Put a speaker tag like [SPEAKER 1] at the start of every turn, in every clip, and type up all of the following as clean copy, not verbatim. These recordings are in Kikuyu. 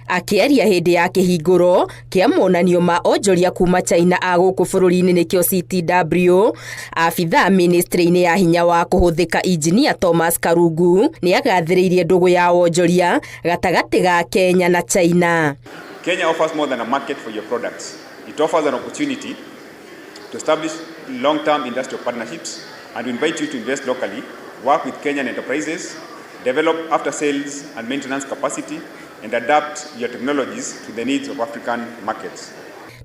[SPEAKER 1] Akĩaria hĩndĩ ya kĩhingũro kĩa monanio ma onjoria kuma China a gũkũ bũrũri-inĩ nĩkĩo CTW, abithaa ministry-inĩ ya hinya wa kũhũthĩka Injinia Thomas Karungu nĩagathĩrĩirie ndũgũ ya wonjoria gatagatĩ ga Kenya na China.
[SPEAKER 2] Kenya offers more than a market for your products. It offers an opportunity to establish long-term industrial partnerships and we invite you to invest locally, work with Kenyan enterprises, develop after-sales and maintenance capacity, and adapt your technologies to the needs of African markets.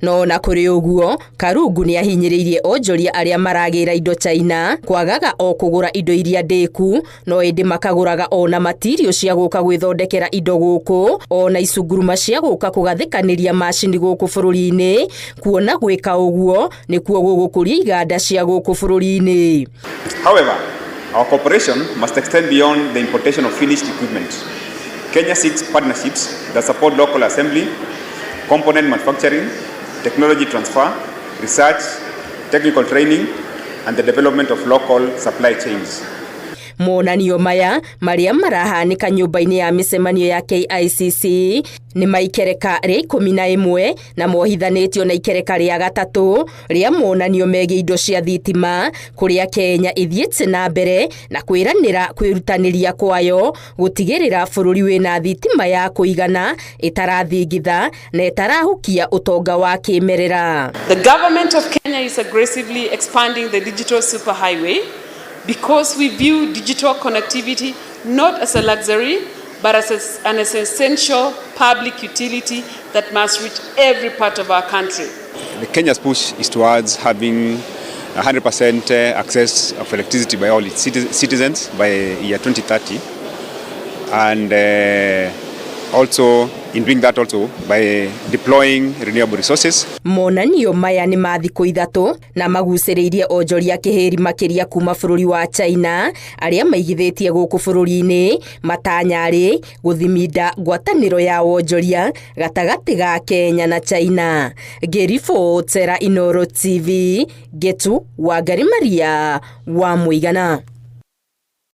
[SPEAKER 1] No na kũrĩ ũguo, Karungu nĩ ahinyĩrĩirie onjoria arĩa maragĩra indo China kwagaga o kũgũra indo iria ndĩku, no ĩndĩ makagũraga ona matirio cia gũka gwĩthondekera indo gũkũ, ona icunguruma cia gũka kũgathĩkanĩria macini gũkũ bũrũri-inĩ, kuona gwĩka ũguo nĩkuo gũgũkũria iganda cia gũkũ bũrũri-inĩ.
[SPEAKER 2] However, our cooperation must extend beyond the importation of finished equipment. Kenya seeks partnerships that support local assembly, component manufacturing, technology transfer, research, technical training, and the development of local supply chains.
[SPEAKER 1] Monanio maya marĩa marahanĩka nyũmba-inĩ ya mĩcemanio ya KICC nĩ maikereka rĩa 11 na mohithanĩtio na ikereka rĩa gatatũ rĩa monanio megiĩ indo cia thitima, kũrĩa Kenya ĩthiĩte na mbere na kwĩranĩra kwĩrutanĩria kwayo gũtigĩrĩra bũrũri wĩna thitima ya kũigana ĩtarathingitha na ĩtarahukia ũtonga wa kĩmerera.
[SPEAKER 3] The government of Kenya is aggressively expanding the digital superhighway because we view digital connectivity not as a luxury but as an essential public utility that must reach every part of our country.
[SPEAKER 2] The Kenya's push is towards having 100% access of electricity by all its citizens by year 2030, and also in doing that also by deploying renewable resources.
[SPEAKER 1] Monanio maya nĩ ma thikũ 3 na magucĩrĩirie onjoria kĩhĩri makĩria kuma bũrũri wa China arĩa maigithĩtie gũkũ bũrũri-inĩ, matanyarĩ gũthiminda ngwatanĩro ya wonjoria gatagatĩ ga Kenya na China. Ngĩribotera Inooro TV, Ngetu Wangari Maria wa Mũigana.